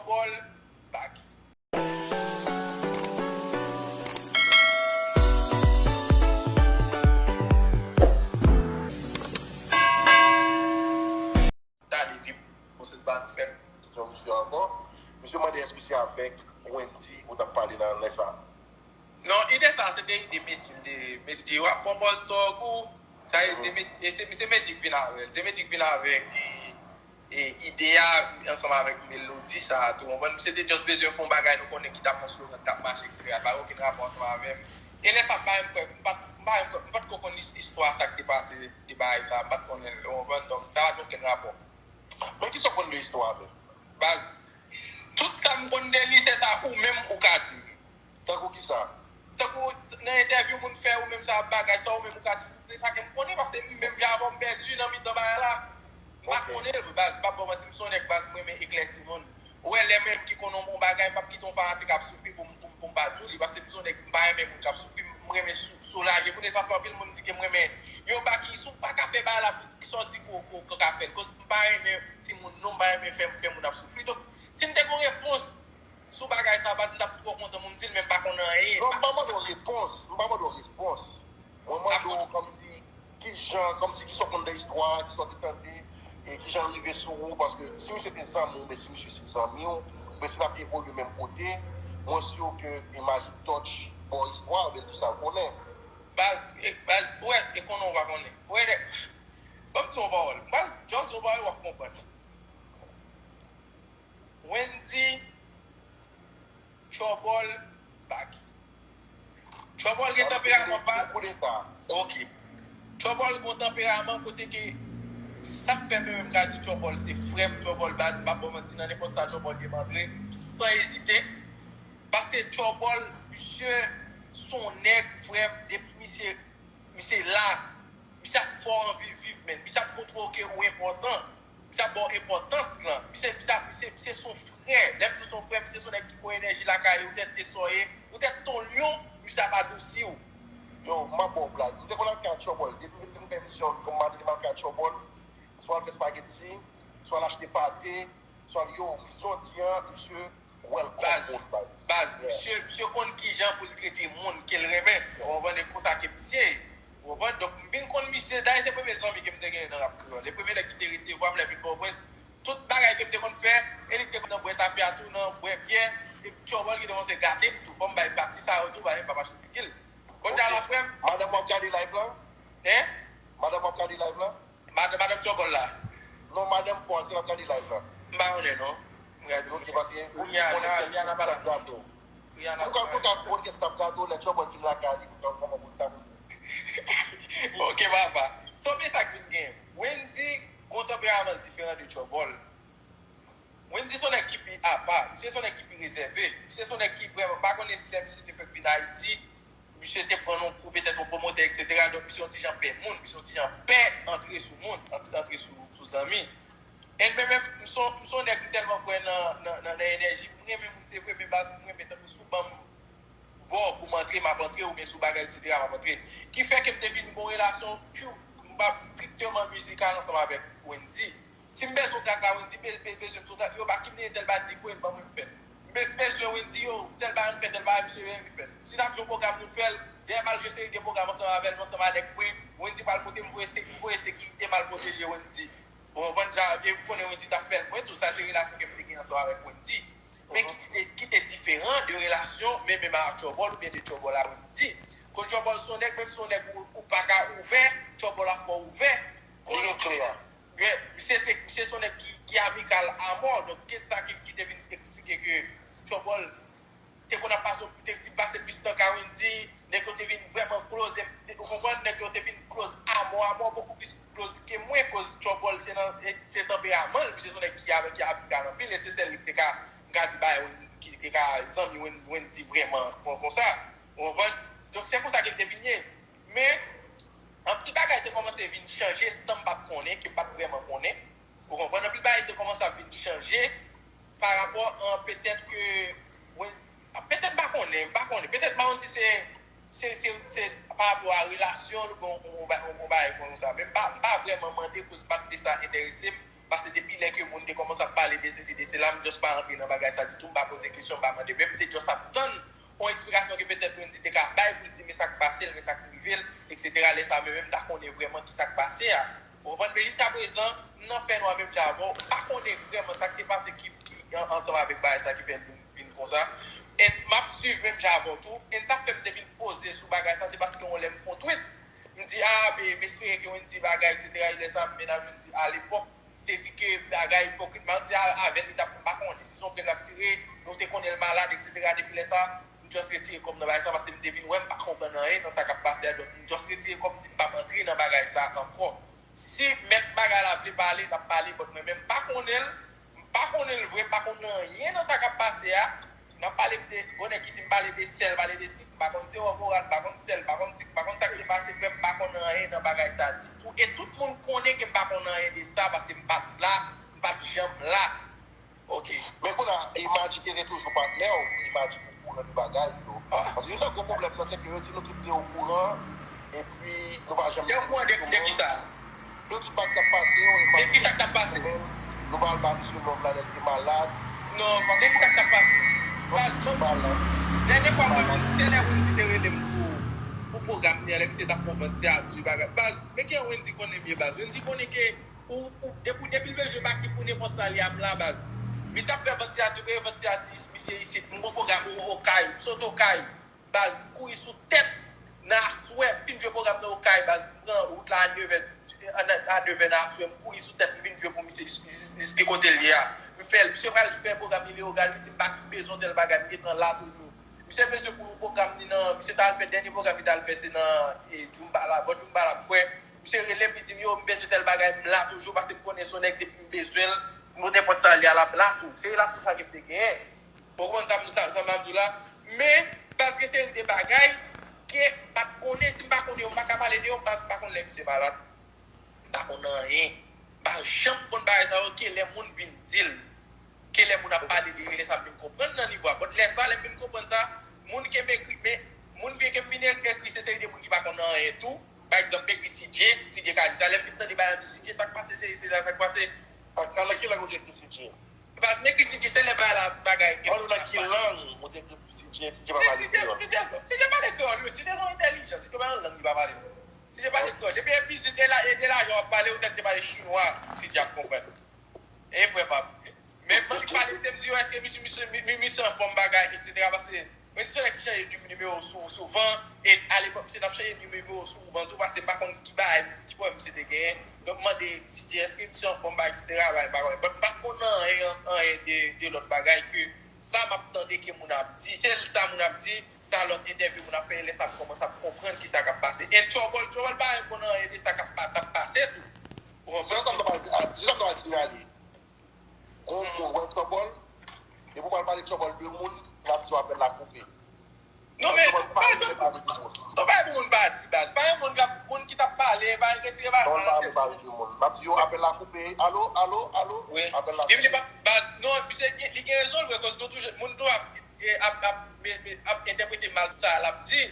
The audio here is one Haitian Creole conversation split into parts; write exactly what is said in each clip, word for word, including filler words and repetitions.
Bòl, baki. Tande vib, se pa nou fè. Yon misye ankò. Misye mande èske se avèk Wendy ou t ap pale nan lè sa a? Non, ide sa a, se te ide Medjy, m te, Medjy di, "W ap pran bòz tòg ou." Sa e te Med-, e se, se Medjy k vin avè l. Se Medjy k vin avèk e, e ide a ansanm avèk melodi sa a tou. Konprann? Misye te just bezwen fè yon bagay nou konnen ki t ap yon slogan k t ap mache, etsetera. Li pa gen okenn rapò ansanm avè m. E lè sa a, m pa menm kwè, m pa, m pa menm kwè, m pa t ko konn lis-, istwa sa k te pase de bagay sa a, m pa t konnen l, ou konprann? Donk, sa pa t gen okenn rapò. Men kisa w konn de istwa a menm? Baz, tout sa m konn de li, se sa ou menm ou ka di m. Tankou kisa? Tankou nan entèvyou moun fè ou menm sa bagay sa ou menm ou ka di m, se sa ke m konnen, paske m menm jan avè w m pèdi nan mitan bagay la. M pa konnen l, baz, m p ap ba w manti, m se yon nèg, baz, m renmen eklèsi moun. Ou wè, lè mwen menm ki konn yon bon bagay, m p ap kite yon fanatik ap soufri pou m, pou m, pou m pa di w li, paske m se yon nèg, m pa renmen moun k ap soufri, m renmen sou-, soulaje moun, e sa fè anpil moun di ke m renmen yo baki, si w pa ka fè bagay la, sa w di ke w, ke w, ke w ka fè l, koz m pa renmen timoun non, m pa renmen fè, fè moun ap soufri. Donk, si m te gen yon repons sou bagay sa, baz, m t ap twò kontan pou m di l, men m pa konn anyen. Non, m pa mande w repons, m pa mande w repons. Mwen mande w kòmsi, kijan, kòmsi kisa w konn de istwa a, kisa w te tande, e kijan l rive sou ou, paske si misye te zanmi w, oubyen si misye se zanmi w, oubyen si n ap evolye menm kote, mwen si ke imaj touch bò istwa a, oubyen l di w sa l konnen. Baz, e, baz, ou wè, e konnen ou pa konnen. Ou wè, nèg, ban m di yon pawòl. M pral just di yon pawòl, w ap konprann. Wendy, Tchòbòl, Baki. Tchòbòl gen tanperaman pa l. Ok. Tchòbòl gen yon tanperaman kote ke sa k fè mwen menm ka di Tchòbòl se frè m, Tchòbòl baz, m p ap ba w manti, nan nenpòt sa Tchòbòl ye m antre, san ezite. Paske Tchòbòl, misye se yon nèg, frè m, depi misye, misye la, misye ap fè w anvi viv, men. Misye ap montre w ke ou enpòtan. Misye ap ba w enpòtans lan. Misye, misye, misye, misye se yon frè. Lè m di w se yon frè, misye se yon nèg ki pran enèji lakay li. Ou tèt te sòye, ou tèt ton lyon, misye ap adousi w. Yo, m ap ba w blag. M te konn al kay Tchòbòl. Depi m vin fè misyon, kòm m al kay Tchòbòl, swa al fè spaghetti, swa al achte pate, swa yo, jodi a, misye welcome moun, baz. Baz, misye, misye konn kijan pou l trete moun ke l renmen. Ou konprann? E konsa ke misye ye. Ou konprann? Donk, m vin konn misye. Dayè, se premye zanmi ke m te genyen nan rap kreyòl. E premye nèg ki te resevwa m lè m vin Pòtoprens. Tout bagay ke m te konn fè, e li te konn nan bwè tafya tou, nan bwè byè. E Tchòbòl ki te kòmanse gate m tou. Fò m bay pati sa yo tou, bagay m p ap achte pikil. Kounye a la, frè m. Madanm w ap gade live la? Hein? Madanm w ap gade live la? Madanm, madanm Tchòbòl la. Non, madanm pa w, se l ap gade live la. M pa konnen non. M gade. Ok, paske Rihanna, Rihanna pa la non. Rihanna pa la. Pou ka, pou ka, pou orkès t ap gade w, lè Tchòbòl vin lakay li, pou ka, kòman pou sa pou. Ok, papa. So, men sa k vin gen. Wendy gen yon tanperaman diferan de Tchòbòl. Wendy se yon nèg ki pi apa, misye se yon nèg ki pi rezève, misye se yon nèg ki vrèman, m pa konnen si lè misye te fèk vin Ayiti, misye te pran yon kou, petèt yon pwomotè, etsetera. Donk, misye yon ti jan pè moun, misye yon ti jan pè antre sou moun, antre, antre sou, sou zanmi. E mwen menm, m se yon, m se yon nèg m tèlman kwè nan, nan, nan, nan enèji, m renmen moun se vre, men baz, m renmen tankou si w ban m bò pou m antre, m ap antre, oubyen sou bagay, etsetera, m ap antre. Ki fè ke m te vin gen yon relasyon pure, m pa strikteman mizikal ansanm avèk Wendy. Si m bezwen yon trak la, Wendy be-, be-, bezwen m sou trak, yo, ba ki m te gen tèl bagay, li voye l ban mwen, m fè l. M be-, m bezwen Wendy, yo, tèl bagay m fè, tèl bagay, misye, li fè l. Si n ap jwe yon pwogram, nou fè l. Dèyè m al jwe seri de pwogram ansanm avè l, ansanm avèk mwen, Wendy pral monte, m voye se-, m voye sekirite, m al pwoteje Wendy. Ou konprann? Jan, e ou konnen Wendy t ap fè l mwen tou, sa se relasyon ke m te gen ansanm avèk Wendy. Men ki te, ki te diferan de relasyon, men menm a Tchòbòl oubyen de Tchòbòl a Wendy. Kon Tchòbòl se yon nèg, menm si se yon nèg ou, ou pa ka ouvè, Tchòbòl ap fè w ouvè. Li klè. Wi, misye se, misye se yon nèg ki, ki amikal a mò. Donk, ke sa ki, ki te vin eksplike ke Tchòbòl te konn ap pase, te vin pase plis tan ka Wendy, nèg yo te vin vrèman close, ou konprann, nèg yo te vin close a mò, a mò, bokou plis close ke mwen, koz Tchòbòl se nan, e, se tanperaman l, misye se yon nèg ki, ki amikal anpil, e se sèl li ki te ka, m ka di bagay, ki te ka zanmi Wen-, Wendy vrèman, kon, konsa, ou konprann? Donk, se konsa ke l te vin ye. Men, anpil bagay te kòmanse vin chanje san m pa t konnen, ke m pa t vrèman konnen. Ou konprann? Anpil bagay te kòmanse ap vin chanje pa rapò an petèt ke, wen, petèt m pa konnen, m pa konnen. Petèt m pa konn si se, se, se, se pa rapò a relasyon l oubyen yon, yon, yon, yon bagay konsa. Men m pa, m pa vrèman mande koz m pa t vle sa enterese m. Paske depi lè ke moun te kòmanse ap pale de sesi, de sela, m just pa rantre nan bagay sa ditou, m pa poze kesyon, m pa mande. Men m te just ap tann yon eksplikasyon ke petèt Wendy te ka bay pou l di men sa k pase l, men sa k rive l, etsetera. Lè sa a, mwen menm, m ta konnen vrèman ki sa k pase a. Ou konprann? Men jiskaprezan, m nan fènwa menm jan avè w, m pa konnen vrèman sa k te pase ki, ki an- ansanm avèk bagay sa ki fè l vin, vin konsa. E m ap swiv menm jan avè w tou. E sa k fè m te vin poze sou bagay sa, se paske yon lè m fè yon tweet. M di, a, be, m espere ke Wendy bagay, etsetera. E lè sa a, m mennaj Wendy alepòk te di ke bagay ipokrit, m al di a- avè l, li t ap, m pa konnen si se yon prank l ap tire, nou te konnen l malad, etsetera. Depi lè sa, m just retire kò m nan bagay sa, paske m te vin wè m pa konprann anyen nan sa k ap pase a. Donk, m just retire kò m, m di m p ap antre nan bagay sa ankò. Si mèt bagay la vle pale, l ap pale, but mwen menm, m pa konnen l, m pa konnen l vre, m pa konn anyen nan sa k ap pase a. N ap pale de, gon nèg ki di m pale de sèl, pale de sik, m pa konn se wòf oral, m pa konn sèl, m pa konn sik, m pa konn sa k te pase, frè m, m pa konn anyen nan bagay sa ditou. E tout moun konnen ke m pa konn anyen de sa, paske m pa t la, m pa t janm la. Ok. Men kounye a, Imaji te toujou patnè w, Imaji okouran de bagay yo. Ah. Paske youn nan gwo pwoblèm nan, se ke yo di nou tout te okouran, epi nou pa janm... Te okouran de, de ki sa? Yo tout pa t ap pase yo, e... De ki sa k t ap pase? Nou pa al ba misye lòv la lè l te malad. Non, de ki sa k t ap pase? Baz, mwen, dènye fwa mwen vin, se lè Wendy te rele m pou, pou pwogram li a, lè misye t ap fè yon vant siyati bagay. Baz, men ki jan Wendy konnen m ye, baz. Wendy konnen ke ou, ou, depi, depi l bezwen baki pou nenpòt sa, li ap la, baz. Misye ap fè vant siyati, premye vant siyati, misye isit, m gon pwogram o, Okay, m sot Okay. Baz, m kouri sou tèt nan aswè, m fin jwe pwogram nan Okay, baz, m pran wout la a nevè, a, a nevè nan aswè, m kouri sou tèt, m vin jwe pou misye jis, jis, jis ki kote l ye a. M fè l, misye pral fè pwogram li leyogal, li di m pa bezwen tèl bagay, m gentan la toujou. Misye bezwen pou pwogram li nan, misye t al fè, dènye pwogram li t al fè, se nan, e, Djoumbala, bò Djoumbala, m kwè. Misye rele m, li di m, yo, m bezwen tèl bagay, m la toujou, paske m konnen se yon nèg depi m bezwen l, pou nenpòt sa l ye a, l ap la tou. Se relasyon sa ke m te genyen. Ou konprann sa, sa, sa m ap di w la? Men, baz, gen seri de bagay ke m pa t konnen, si m pa konnen yo, m pa ka pale de yo, baz, m pa konn lè misye malad. M pa konn anyen. M pa janm konn bagay sa yo, ke lè moun vin di l, ke lè moun ap pale de li, lè sa m vin konprann nan nivo a. But lè sa, lè m vin konprann sa, moun ke m ekri, men moun ke m vin ekri, se seri de moun ki pa konn anyen tou. Pa egzanp, m ekri C J, C J ka di sa, lè m vin tande bagay, m di, C J, sa k pase, se, se la, sa k pase. Nan ki lang ou te ekri C J? Baz, m ekri C J, se lè bagay la, bagay. Mwen, nan ki lang ou te ekri C J, C J pa pale kreyòl? C J, C J pale kreyòl, wi, C J se yon entèlijan, C J pa yon lang li pa pale. C J pale kreyòl. Depi e biznis e la, e de lajan w ap pale, ou tèt te pale chinwa, C J ap konprann. E frè pa m. Men mwen li pale, se m di yo, èske misye, misye, mi- mi- misye anfòm bagay, etsetera. Paske mwen di se yon nèg ki chanje ni- nimewo sou- souvan, e alepòk misye t ap chanje nimewo souvan tou, paske m pa konn ki bagay, ki pwoblèm misye te genyen. Donk m mande C J, èske misye anfòm bagay, etsetera, bagay, m pa konnen. But m pa t konn anyen, anyen de, de lòt bagay ke sa m ap tande ke moun ap di. Se sa moun ap di, sa lòt entèvyou moun ap fè, e lè sa m kòmanse ap konprann ki sa k ap pase. E Trouble, Trouble pa menm konn anyen de sa k ap pa- t ap pase tou. Ou konprann? Se sa m t ap, se sa m t ap sinyale. Gon moun wè Trouble, depi w pral pale Trouble de moun, l ap di w apèl la koupe. Non, men, baz, se yon bagay pou moun pa di, baz. Pa gen moun k ap, moun ki t ap pale, pa retire bagay sa nan tèt ou. Non, l pa vle pale de moun. L ap di yo apèl la koupe. Alo, alo, alo. Wi. Apèl la koupe. Baz, non, misye gen- li gen rezon l vre, koz nou toujou, moun tou ap, ap, ap, ap entèprete mal sa l ap di.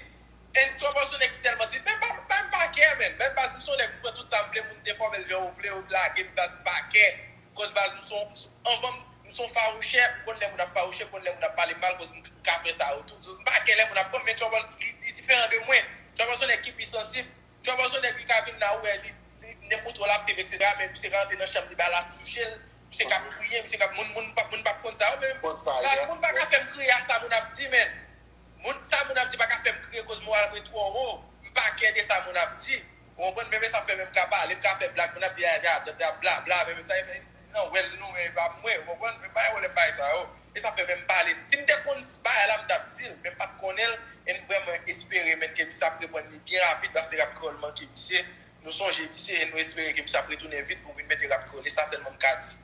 And Trouble se yon nèg ki tèlman di, men pa, pa, m pa kè, men, men baz, m se yon nèg, m pran tout sa m vle, moun te fòme l jan yo vle, yo lage m, baz, m pa kè. Koz baz, m se yon, anvan m, m se yon fawouchè, m konn lè moun ap fawouche, m konn lè moun ap pale m mal, koz m ka fè sa yo tou. M pa kè lè moun ap, bon, men Trouble, li, li diferan de mwen. Trouble se yon nèg ki pi sansib. Trouble se yon nèg, li ka vin la, ou wè, li, li, nenpòt wòl ap fè, etsetera, men misye ka rantre nan chanm li, bagay la touche l, misye k ap kriye, misye k ap, moun, moun, pa- moun p ap konn sa yo, men baz, moun pa ka fè m kriye a sa moun ap di, men. Moun, sa moun ap di pa ka fè m kriye, koz moral mwen twò wo. M pa kè de sa moun ap di. Ou konprann? Men, men sa fè men m ka pale, m ka fè blag, moun ap di, a, a, a, bla, bla, men, men sa, men, nan wèl nou, men, e pa mwen, ou konprann? Men pa gen pwoblèm bagay sa yo. E sa fè men m pale. Si m te konn bagay la, m t ap di l, men m pa t konnen l, e m vrèman espere, men, ke misye ap reprann li byen rapid, paske rap kreyòl manke misye. Nou sonje misye, e nou espere ke misye ap retounen vit pou vin mete rap kreyòl. E sa sèlman m ka di.